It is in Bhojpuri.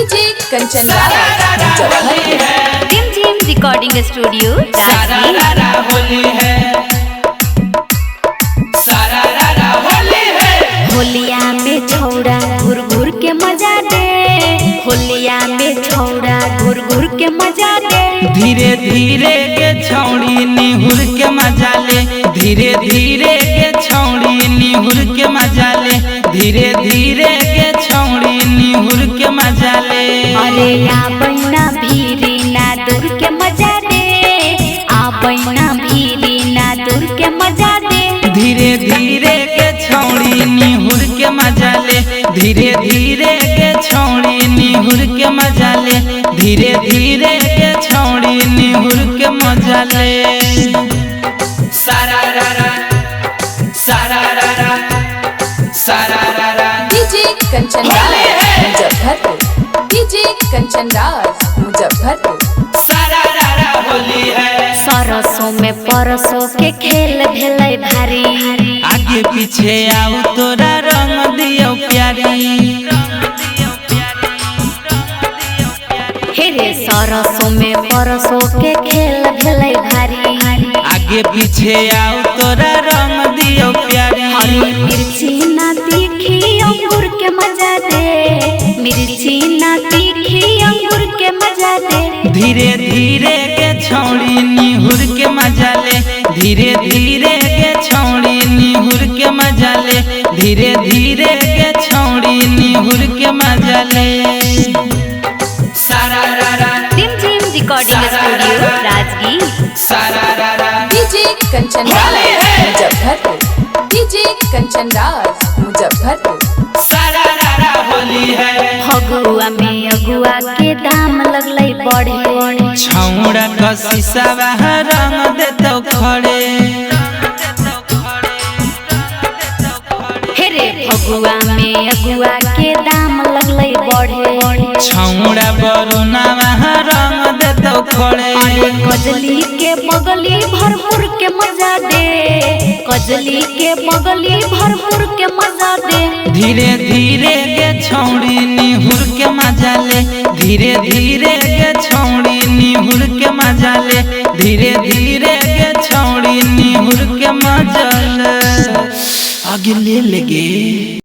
डीजे कंचन राज मुजफ्फरपुर। रिमझिम रिकॉर्डिंग स्टूडियो सारा राजगीर। रारा होली है, सारा रारा होली है। होलिया में छौड़ा घुर घुर के मजा दे, होलिया में छौड़ा घुर घुर के मजा दे। धीरे धीरे के छौड़ी निहुर के मजा ले, धीरे धीरे के छौड़ी निहुर के मजा ले, धीरे धीरे के छौड़ी निहुर के मजा ले। अरे आ बहिना भीरी ना दूर के मजा दे, आ बहिना भीरी ना दूर के मजा दे। धीरे धीरे के छौड़ी निहुर के मजा ले, धीरे धीरे के छौड़ी निहुर के मजा ले, धीरे धीरे के छौड़ी निहुर के मजा ले। सारा रारा, सारा रारा, सारा रारा। डीजे कंचन राज मुजफ्फरपुर। डीजे कंचन राज मुजफ्फरपुर। सारा रारा होली है। सरसों में परसों के खेल भेलै भारी, आगे पीछे आओ तोरा रंग दियो प्यारी। हे रे सरसों में परसों के खेल भेलै भारी। आगे पीछे आओ तोरा रंग दियो प्यारी। हरी मिर्ची ना तीखी अंगूर के मजा दे, मिर्ची ना तीखी अंगूर के मजा दे। धीरे धीरे के छौड़ी निहुर के मजा ले, धीरे धीरे के छौड़ी निहुर के मजा ले, धीरे धीरे के छौड़ी निहुर के मजा ले। सारा रारा। रिमझिम रिकॉर्डिंग स्टूडियो राजगीर। सारा रारा। डीजे कंचन राज मुजफ्फरपुर। डीजे कंचन राज मुजफ्फरपुर। सारा रारा होली है। फगुआ में अगुआ के दाम लगलै बढ़े, छौड़ा कसीसवा रंग देतौ खड़े। हे रे फगुआ में अगुआ के दाम लगलै बढ़े। छौड़ा बरुनावा रंग देतौ खड़े। अरे कजली के बगली भरपूर के मजा दे, कजली के बगली भरपूर के मजा दे। धीरे धीरे के छौड़ी निहुर के मजा ले, धीरे धीरे के छौड़ी निहुर के मजा ले, धीरे धीरे के छौड़ी निहुर के मजा ले। आगे ले लेगे।